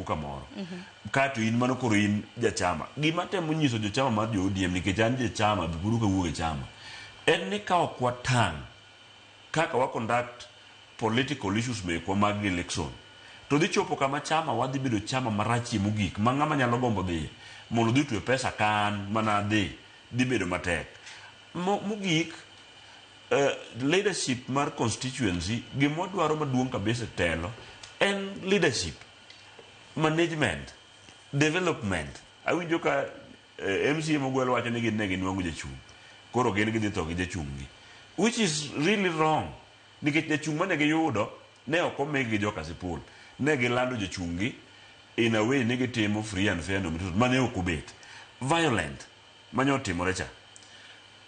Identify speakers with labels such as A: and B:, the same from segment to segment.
A: kamoro. Kato in mano koro in jachama. Gima temo nyiso jochama mar jo ODM nikech an jachama be pod ok awuog e chama. En ni ka ok watang' kaka wa conduct political issues mekwa mag election to dhi chopo kama chama wadhi bedo chama marachie mogik ma ng'ama nyalo gombo dhiye mondo odhi otwe pesa ka an mana adhi dhi bedo matek. Mogik leadership mar constituency gima wadwaro maduong' kabisa e telo en leadership, management, development. Awinjo ka MCA mogwel wacho ni gin ne ginwang'o jachung' koro gin gidhi tho gi jachung' gi which is really wrong nikech jachung' mane giyudo ne ok omigi gi joka Kasipul ne gilando jachung' gi in a way ni gitimo free and fair nomination mane ok obet violent mane otimore cha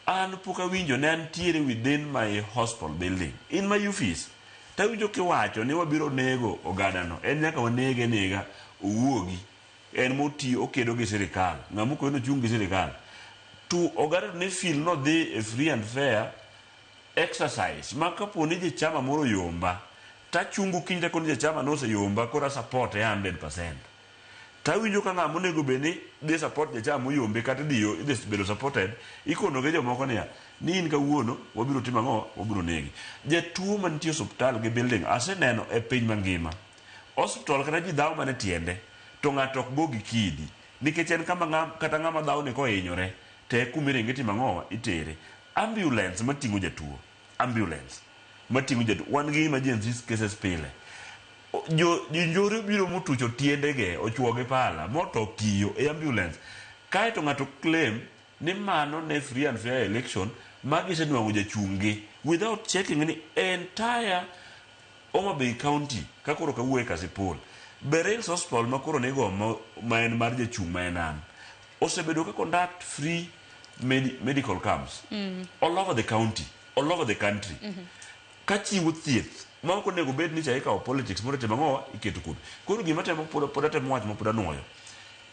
A: an pok awinjo ne antiere within my hospital building in my office tawinjo kiwacho ni wabiro nego ogandano en nyaka wanege nega owuogi en moti okedo gi sirikal ng'ama okoyo nochung' gi sirikal to oganda to ne feel nodhi e free and fair exercise ma kapo ni jachama moro oyomba tachungo kiny takoni jachama noseyomba koro a support e 100%. Tawinjo ka ng'ama onego bed ni dhi support jachama moyombe kata idhi idhi bedo supported ikono gi jomoko niya ni in kawuono wabiro timo ang'o wabiro negi. Jatuo mantie osuptal gi building aseneno e piny mangima hospital kata ji dhawo mana e tiende to ng'ato ok go gi kidi nikech en kama ng'a, kata ng'ama dhawoni kohinyore to e kuma iringe itimo ang'owa itere. Ambulance mating'o jatuo ambulance mating'o jatuo wan gi emergency cases pile jo jonjore obiro motucho tiendege ochuo gi pala moto kiyo e ambulance kae to ng'ato claim ni mano ne free and fair election ma gisenwang'o jachung' gi without checking ni entire Homa Bay County ka koro kawuoye Kasipul Beryls Hospital ma koro nigo ma en mar jachung' ma en an osebedo ka conduct free medical camps all over the county all over the country ka chiwo thieth ma ok onego bed ni cha ikawo politics moro itimo ang'owa iketo kuome koro gima temo pod pod atemo wacho ma pod anuoyo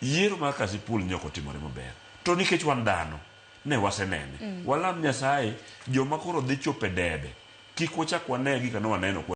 A: yiero mar Kasipul ne ok otimore maber to nikech wan dhano ne wasenene walam Nyasaye joma koro dhi chopo e debe kik wachak wane gika ne waneno kwa